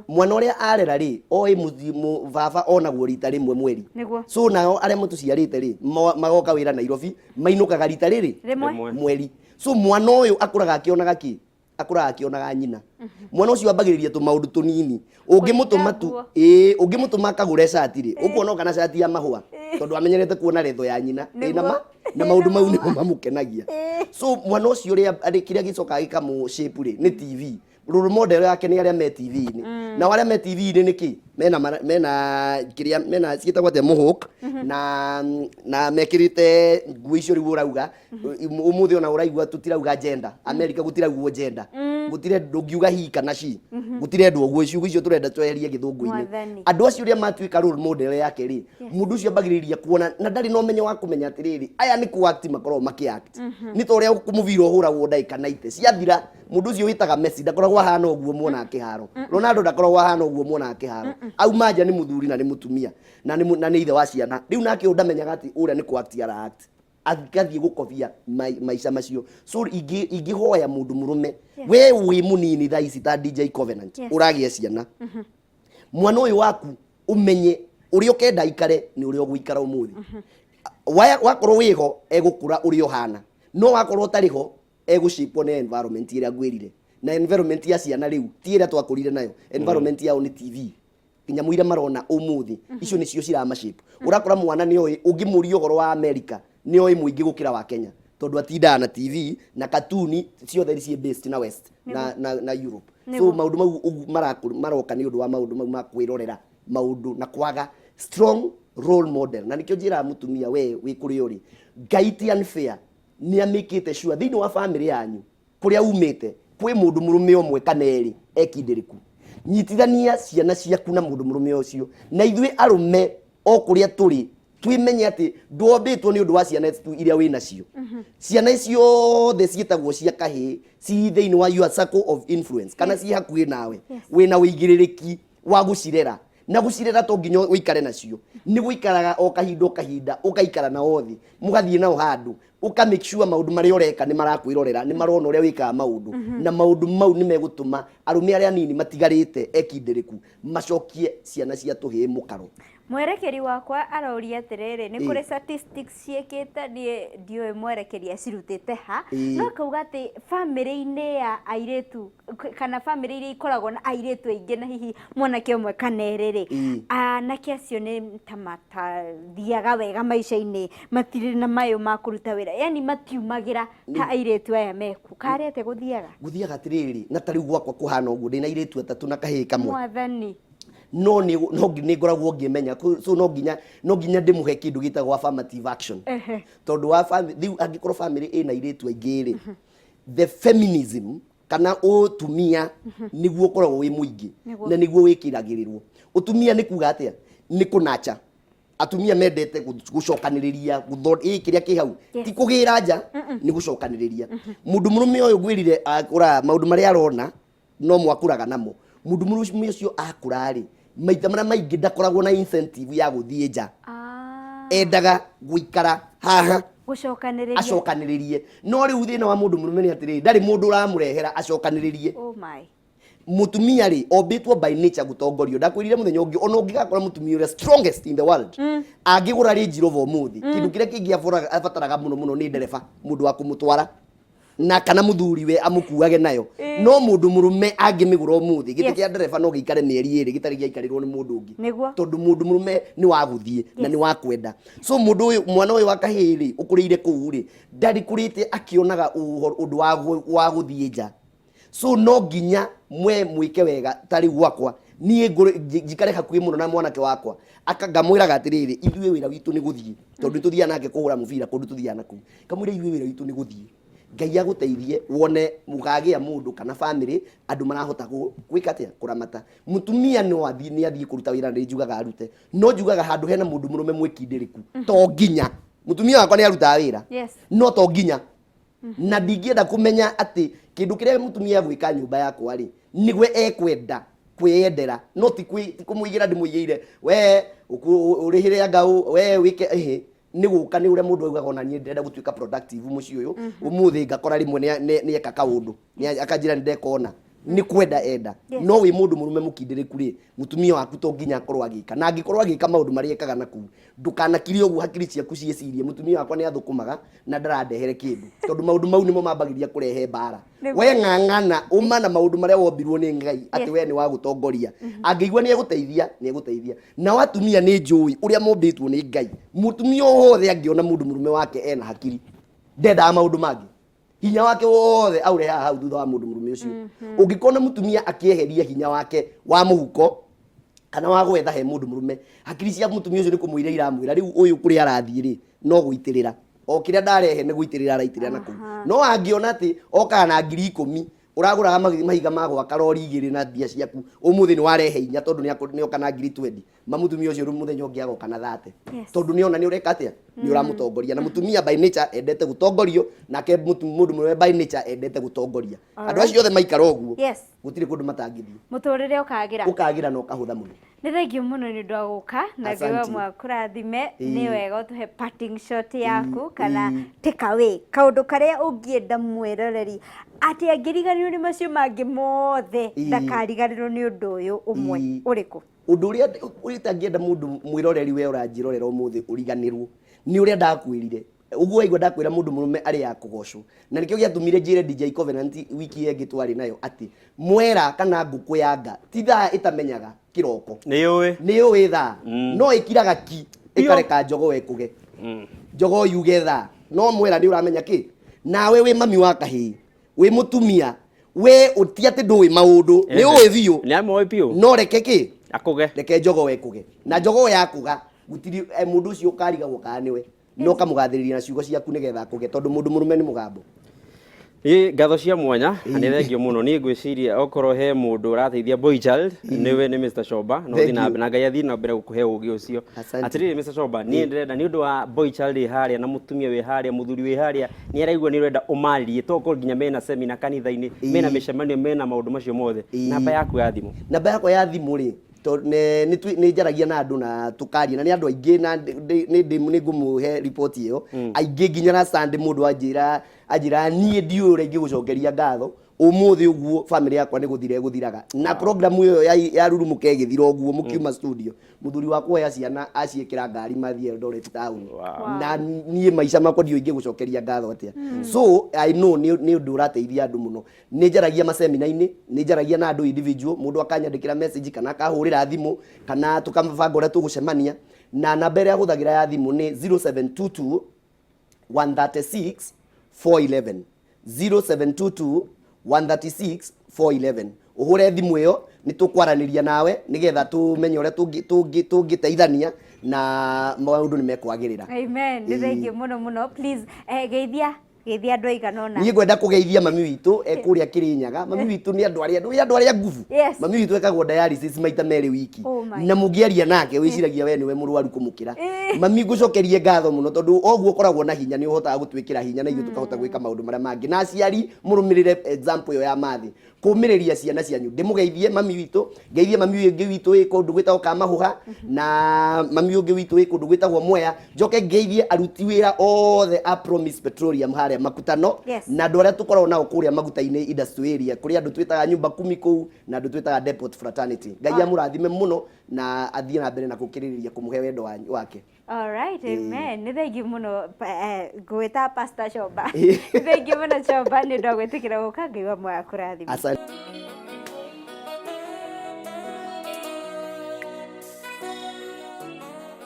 Mwana ũrĩa arera rĩ, oĩ baba onagwo rita rĩmwe mweri. So nao arĩa matũciarĩte rĩ, magoka wĩra Nairobi, mainũkaga rita rĩrĩ rĩmwe Rĩmwe. mweri. So mwana ũyũ akũraga akĩonaga kĩ? Akũraga akĩonaga nyina. Mwana ũcio ambagĩrĩria tũmaũndũ tũnini. Ũngĩmũtũma tu nguo. Ĩĩ, ũngĩmũtũma akagũre cati rĩ, ũkuona oka na cati ya mahũa, tondũ amenyerete kuona retho ya nyina ĩna ma na maũndũ mau nĩmo mamũkenagia. So mwana ũcio ũrĩa arĩ kĩrĩa gĩcokaga gĩkamũ shape rĩ, nĩ TV. Role model yake nĩ arĩa me TV-inĩ. Nao arĩa me TV-inĩ nĩ kĩ? Mena kĩrĩa mena ciĩtagwo atĩa, mohawk, na mekĩrĩte nguo icio rĩu ũrauga ũmũthĩ. Ona ũraigua tũtirauga gender, America gũtiraugwo gender, gũtire ndũngiuga he kana she, gũtirendwo ũguo. Ciugo icio tũrenda tweherie gĩthũngũ-inĩ. Mwathani. Andũ acio ũrĩa matuĩka role model yake rĩ, mũndũ ũcio ambagĩrĩria kuona na ndarĩ na ũmenyo wa kũmenya atĩrĩrĩ, aya nĩ ku act makoragwo makĩ act. Nĩ ta ũrĩa mũbira ũhũragwo ndagĩka 90 ciathira, mũndũ ũcio wĩtaga Messi ndakoragwo ahana ũguo muona kĩharo, Ronaldo ndakoragwo ahana ũguo muona kĩharo. Auma nja nĩ mũthuri na nĩ mũtumia na nĩ ithe wa ciana. Rĩu nake ũyũ ndamenyaga atĩ ũrĩa nĩ ku act ara act, agathiĩ gũkobia maica macio. So ingĩhoya mũndũ mũrũme, we wĩ mũnini thaa ici ta DJ Covenant, ũragĩa ciana, mwana ũyũ waku ũmenye ũrĩa ũkenda aikare nĩ ũrĩa ũgũikara ũmũthĩ. Wakorwo wĩho, egũkũra ũrĩa ũhana, no wakorwo ũtarĩ ho, egũcipwo nĩ environment ĩrĩa ngwĩrire. Na environment ya ciana rĩu ti ĩrĩa twakũrire nayo. Environment yao nĩ TV, nyamũ iria marona ũmũthĩ, icio nĩcio cirama shape. Ũrakora mwana nĩ oĩ, ũngĩmũria ũhoro wa America nĩ oĩ mũingĩ gũkĩra wa Kenya, tondũ atindaga na TV na katuni ciothe ciĩ based na West na Europe. So maũndũ mau ũguo maroka nĩ ũndũ wa maũndũ mau ma kwĩrorera maũndũ na kwaga strong role model. Na nĩkĩo njĩraga mũtumia, we wĩ kũrĩa ũrĩ, Ngai ti unfair, nĩ amĩkĩte sure thĩinĩ wa family yanyu kũrĩa umĩte kwĩ mũndũ mũrũme ũmwe kana erĩ ekindĩrĩku. Nyitithania ciana ciaku na mũndũ mũrũme ũcio. Na ithuĩ arũme o kũrĩa tũrĩ, twĩmenye atĩ ndwombĩtwo nĩ ũndũ wa ciana tu iria wĩ nacio. Ciana ciothe ciĩtagwo cia kahĩĩ ci thĩinĩ wa your circle of influence kana ciĩ hakuhĩ nawe, wĩna ũigĩrĩrĩki wa gũcirera. Na gũcirera to nginya ũikare nacio, nĩ gũikaraga o kahinda o kahinda, ũgaikara nao thĩ, mũgathiĩ nao handũ, ũka make sure maũndũ marĩa ũreka nĩ marakwĩrorera, nĩ marona ũrĩa wĩkaga maũndũ. Na maũndũ mau nĩ megũtũma arũme arĩa anini matigarĩte ekindĩrĩku macokie ciana cia tũhĩĩ mũkaro. Mwerekeri wakwa aroria atĩrĩrĩ, nĩ kũrĩ statistics ciĩkĩte, niĩ ndiũĩ mwerekeri acirutĩte ha, no akauga atĩ bamĩrĩ-inĩ ya airĩtu kana bamĩrĩ iria ikoragwo na airĩtu aingĩ na hihi mwanake ũmwe kana erĩ rĩ, anake acio nĩ ta matathiaga wega maica-inĩ, matirĩ na mayũ ma kũruta wĩra, yani matiumagĩra ta airĩtu aya mekuo. Karĩ atĩa gũthiaga? Gũthiaga atĩrĩrĩ, na ta rĩu gwakwa kũhana ũguo, ndĩna airĩtu atatũ na kahĩĩ kamwe. Mwathani. No nĩ ngoragwo ngĩmenya, so no nginya ndĩmũhe kĩndũ gĩtagwo affirmative action, tondũ wa rĩu angĩkorwo family ĩna airĩtu aingĩ rĩ, the feminism kana ũtumia nĩguo ũkoragwo wĩ mũingĩ na nĩguo wĩkĩragĩrĩrwo. Ũtumia nĩ kuga atĩa? Nĩ kũnacha. Atumia mendete gũcokanĩrĩria, ĩ kĩrĩa kĩ hau ti kũgĩra nja, nĩ gũcokanĩrĩria. Mũndũ mũrũme ũyũ ngwĩrire akũra, maũndũ marĩa arona no mwakũraga namo. Mũndũ mũrũme ũcio akũra rĩ, maita marĩa maingĩ ndakoragwo na incentive ya gũthiĩ nja. Endaga gũikara haha gũcokanĩrĩria. Acokanĩrĩrie. No rĩu thĩna wa mũndũ mũrũme nĩ atĩrĩrĩ, ndarĩ mũndũ ũramũrehera acokanĩrĩrie. Oh my. Mũtumia rĩ, ombĩtwo by nature gũtongorio. Ndakwĩrire mũthenya ũngĩ, ona ũngĩgakora mũtumia ũrĩa strongest in the world, angĩgũra Range Rover ũmũthĩ, kĩndũ kĩrĩa kĩngĩ abataraga mũno mũno nĩ ndereba, mũndũ wa kũmũtwara. Na kana muthuri we amukuage nayo. No mundu murume angimigura umuthi, giti kia ndereba no giikare mieri 2 gitari giaikarĩrwo nĩ mundu ũngĩ. Tondu mundu murume nĩ wa gũthiĩ na nĩ wa kwenda. So mundu ũyũ, mwana ũyũ wa kahĩĩ rĩ, ũkũrĩire kũu rĩ, ndarĩkũrĩte akĩonaga ũndũ wa gũthiĩ nja. So no nginya mwe mwĩke wega. Ta rĩu gwakwa niĩ njikare hakuhĩ mũno na mwanake wakwa, ngamwĩraga atĩrĩrĩ, ithuĩ wĩra witũ nĩ gũthiĩ, tondũ nĩ tũthiaga nake kũhũra mũbira kũndũ tũthiaga nakũu. Ngamwĩra, ithuĩ wĩra witũ nĩ gũthiĩ. Ngai agũteithie wone mũkagĩa mũndũ kana family andũ marahota gwĩka atĩa, kũramata. Mũtumia no athiĩ, nĩ athiĩ kũruta wĩra, nĩ njugaga arute, no njugaga handũ hena mũndũ mũrũme mwĩkindĩrĩku, to nginya mũtumia wakwa nĩ arutaga wĩra, no to nginya. Na ndingĩenda kũmenya atĩ kĩndũ kĩrĩa mũtumia agwĩka nyũmba yakwa rĩ, nĩwe ekwenda kwĩyendera, no ti kũmũigĩra ndĩmũigĩire, we ũrĩhĩre anga we wĩke ĩhĩ. Nĩ gũka nĩ ũrĩa mũndũ augaga, ona niĩ ndĩrenda gũtuĩka productive mũciĩ ũyũ. Ũmũthĩ ngakora rĩmwe nĩ eka kaũndũ, akanjĩra nĩ ndeka ũna, nĩ kwenda enda. No wĩ mũndũ mũrume mũkindĩrĩku rĩ, mũtumia waku to nginya akorwo agĩka, na angĩkorwo agĩka maũndũ marĩa ekaga na kũu, ndũkanakire ũguo hakiri ciaku ciĩcirie mũtumia wakwa nĩ athũkũmaga na ndarandehere kĩndũ, tondũ maũndũ mau nĩmo mambagĩrĩria kũrehe mbara. We ng'ang'ana uma na maũndũ marĩa wombirwo nĩ Ngai atĩ we nĩ wa gũtongoria. Angĩigua nĩ egũteithia, nĩ egũteithia. Nao atumia nĩ njũĩ ũrĩa mombĩtwo nĩ Ngai. Mũtumia wothe angĩona mũndũ mũrume wake ena hakiri, ndendaga maũndũ mangĩ, hinya wake wothe aũrehaga hau thutha wa mũndũ mũrume ũcio. Ũngĩkona mũtumia akĩeheria hinya wake wa mũhuko kana wa gwetha he mũndũ mũrume, hakiri cia mũtumia ũcio nĩ kũmũira iramwĩra, rĩu ũyũ kũrĩa arathiĩ rĩ, no gũitĩrĩra o kĩrĩa ndarehe, nĩ gũitĩrĩra araitĩrĩra na kũu. No angĩona atĩ okaga na 10,000, ũragũraga mahiga ma gwaka rori 2 na mbia ciaku, ũmũthĩ nĩ warehe 4 tondũ nĩ oka na 20,000, ma mũtumia ũcio rĩu mũthenya ũngĩ agoka na 30, tondũ nĩ ona nĩ ũreka atĩa, nĩ ũramũtongoria. Na mũtumia by nature endete gũtongorio, nake mũndũ mũrũme by nature endete gũtongoria. Andũ acio othe maikara ũguo, gũtirĩ kũndũ matangĩthiĩ. Mũtũrĩre ũkagĩra. Ũkagĩra na ũkahũtha mũno. Nĩ thengiũ mũno nĩ ũndũ wa gũka na Ngai wa kũrathime. Nĩ wega ũtũhe parting shot yaku kana take away, kaũndũ karĩa ũngĩenda mwĩroreri atĩ angĩriganĩrwo nĩ macio mangĩ mothe, ndakariganĩrwo nĩ ũndũ ũyũ ũmwe. Ũrĩkũ? Ũndũ ũrĩa ũtangĩenda mũndũ mwĩroreri we ũranjĩrorera ũmũthĩ ũriganĩrwo nĩ ũrĩa ndakwĩrire. Ũguo waigua ndakwĩra mũndũ mũrũme arĩ ya kũgocwo, na nĩkĩo gĩatũmire njĩre DJ Covenant wiki ĩyo ĩngĩ twarĩ nayo atĩ mwera kana ngũkũ ya nga ti thaa ĩtamenyaga kĩroko. Nĩ yũĩ. Nĩ yũĩ thaa, no ĩkiraga ki, ĩkareka jogoo ĩkũge, jogoo yuge thaa. No mwera nĩ ũramenya kĩ. Nawe wĩ mami wa kahĩĩ, wĩ mũtumia, we ũti atĩ ndũĩ maũndũ, nĩ ũĩ biũ. Nĩ amoĩ biũ. No reke kĩ? Akũge. Reke jogoo ĩkũge, na jogoo yakũga gũtirĩ mũndũ ũcio ũkarigagwo kana nĩwe, no kamũgathĩrĩria na ciugo ciaku nĩgetha akũge, tondũ mũndũ mũrũme nĩ mũgambo. Ĩ ngatho cia mwanya na nĩ thengio mũno. Niĩ ngwĩciria okorwo he mũndũ ũrateithia boy child, nĩwe nĩ Mr. Shomba. No Thank thiĩ na you. mbere na Ngai athiĩ na mbere gũkũhe ũgĩ ũcio. Asante. Atĩrĩrĩ Mr. Shomba, niĩ ndĩrenda nĩ ũndũ wa boy child wĩ harĩa na mũtumia wĩ harĩa, mũthuri wĩ harĩa nĩ araigua nĩ ũrenda ũmarĩrie, tokorwo nginya mena semina kanitha-inĩ, mena mĩcemanio, mena maũndũ macio mothe. Namba yaku ya thimũ? Namba yakwa ya thimũ rĩ, nĩ njaragia na andũ na tũkaria na nĩ andũ aingĩ, na nĩ ngũmũhe riboti ĩyo. Aingĩ nginya na Sunday mũndũ anjĩra, anjĩra niĩ ndiũĩ ũrĩa ingĩgũcokeria ngatho ũmũthĩ ũguo, family yakwa nĩ gũthira ĩgũthiraga na program ĩyo ya Rurumuka ĩgĩthira ũguo mũkiuma studio, mũthuri wakwa oya ciana aciĩkĩra ngari mathiĩ Eldoret town. Na niĩ maica makwa ndiũĩ ingĩgũcokeria ngatho atĩa. So I know nĩ ũndũ ũrateithia andũ mũno. Nĩ njaragia masemina-inĩ, nĩ njaragia na andũ individual, mũndũ akanyandĩkĩra message kana akahũrĩra thimũ kana tũkabanga ũrĩa tũgũcemania. Na namba ĩrĩa hũthagĩra ya thimũ nĩ 0722 136 411, 0722 136 411. Ũhũre thimũ ĩyo, nĩ tũkwaranĩria nawe nĩgetha tũmenye ũrĩa tũngĩteithania na maũndũ nĩ mekwagĩrĩra. Amen. Nĩ thengiũ mũno mũno. Please, geithia geithia andũ aigana ũna. Niĩ ngwenda kũgeithia mami witũ e kũrĩa Kĩrĩnyaga. Mami witũ nĩ andũ arĩa nĩ andũ arĩa nguvu. Mami witũ ekagwo dialysis maita 2 wiki. Oh my. Na mũngĩaria nake wĩciragia we nĩwe mũrwaru kũmũkĩra. Mami, ngũcokerie ngatho mũno tondũ oguo ũkoragwo na hinya nĩ ũhotaga gũtwĩkĩra hinya na ithuĩ tũkahota gwĩka maũndũ marĩa mangĩ. Na aciari mũrũmĩrĩre example ĩyo ya mathi kũmĩrĩria ciana cianyu. Ndĩmũgeithie mami witũ, ngeithie mami ũngĩ witũ wĩ kũndũ gwĩtagwo Kamahũha, na mami ũngĩ witũ wĩ kũndũ gwĩtagwo Mwea. Njoke ngeithie aruti wĩra othe a Promise Petroleum harĩa Makutano, na andũ arĩa tũkoragwo nao kũrĩa maguta-inĩ industry area, kũrĩ andũ twĩtaga nyumba kumi kũu na andũ twĩtaga Depot Fraternity. Ngai amũrathime mũno na athiĩ na mbere na gũkĩrĩrĩria kũmũhe wendo wake. All right, amen. Nĩ thengiũ mũno ngwĩta Pastor Chomba. Nĩ thengiũ mũno Chomba nĩ ũndũ wa gwĩtĩkĩra gũka. Ngai wa muoyo akũrathime. Asante.